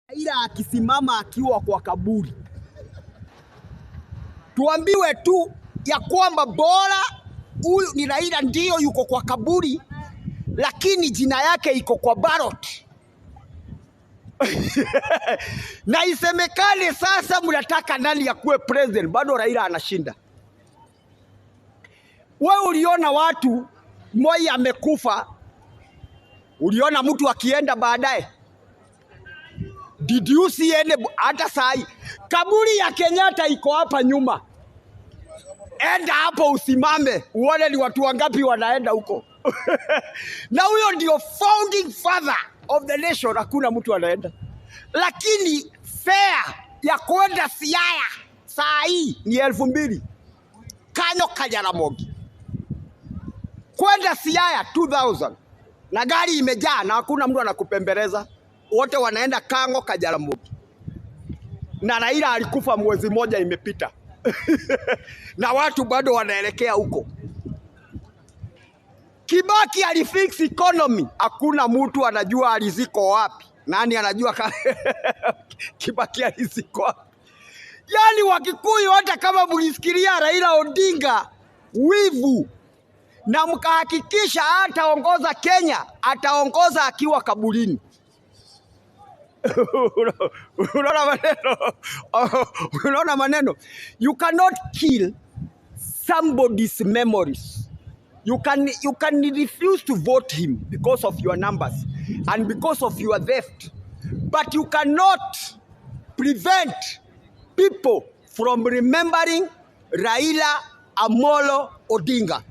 Raila akisimama akiwa kwa kaburi, tuambiwe tu ya kwamba bora huyu ni Raila ndiyo yuko kwa kaburi, lakini jina yake iko kwa ballot. Na isemekane sasa mnataka nani akuwe president, bado Raila anashinda. Wewe uliona watu Moi amekufa, uliona mtu akienda baadaye? Did you see any? Hata sahi kaburi ya Kenyatta iko hapa nyuma, enda hapo usimame uone ni watu wangapi wanaenda huko. Na huyo ndio founding father of the nation, hakuna mtu anaenda. Lakini fare ya kwenda Siaya saa hii ni 2000 Kanyo Kajaramogi kwenda Siaya 2000 na gari imejaa na hakuna mtu anakupembeleza, wote wanaenda Kango Kajaramogi. Na Raila alikufa mwezi moja imepita na watu bado wanaelekea huko. Kibaki alifix economy, hakuna mtu anajua aliziko wapi. Nani anajua Kibaki aliziko wapi? Yaani Wakikuyu, hata kama mlisikilia Raila Odinga wivu na mkahakikisha ataongoza Kenya, ataongoza akiwa kaburini. Unaona maneno? Unaona maneno? You cannot kill somebody's memories. You can refuse to vote him because of your numbers and because of your theft, but you cannot prevent people from remembering Raila Amolo Odinga.